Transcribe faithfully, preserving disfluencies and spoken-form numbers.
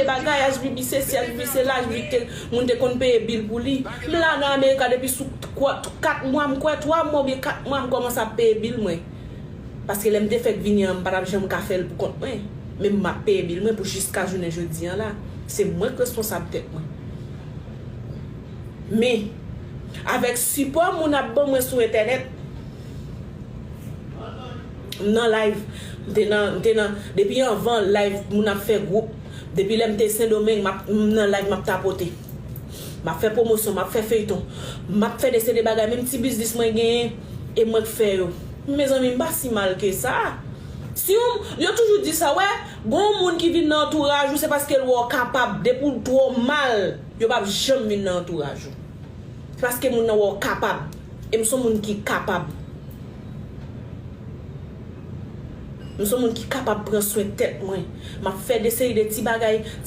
bagay, H B B sesi, H B B sela, H B B te, moun te konn peye bil pou li. M la nan Amerika depi sou kat mwa, m kwè twa mwa oubyen kat mwa, m kòmanse ap peye bil mwen. Paske lè m te fèk vini an, m pa t ap janm ka fè l pou kont mwen. Men m ap peye bil mwen pou jiska jounen jodi an la. Se mwen k responsab tèt mwen. Men, avèk sipò moun ap ban mwen sou entènèt, m nan live, m te nan, m te nan, depi anvan live, moun ap fè gwoup. Depi lè m te Sendomeng, m ap, m nan live, m ap tapote. M ap fè pwomosyon, m ap fè feyton. M ap fè de se de bagay, menm ti biznis mwen genyen, e mwen k fè yo. Mezanmi, m pa si mal ke sa. Si yon, yo toujou di sa, wè, gon moun ki vin nan antouraj ou, se paske l wè w kapab. Depi w twò mal, yo p ap janm vin nan antouraj ou. Se paske moun nan wè w kapab. E m se yon moun ki kapab. M se yon moun ki kapab pran swen tèt mwen. M ap fè de seri de ti bagay,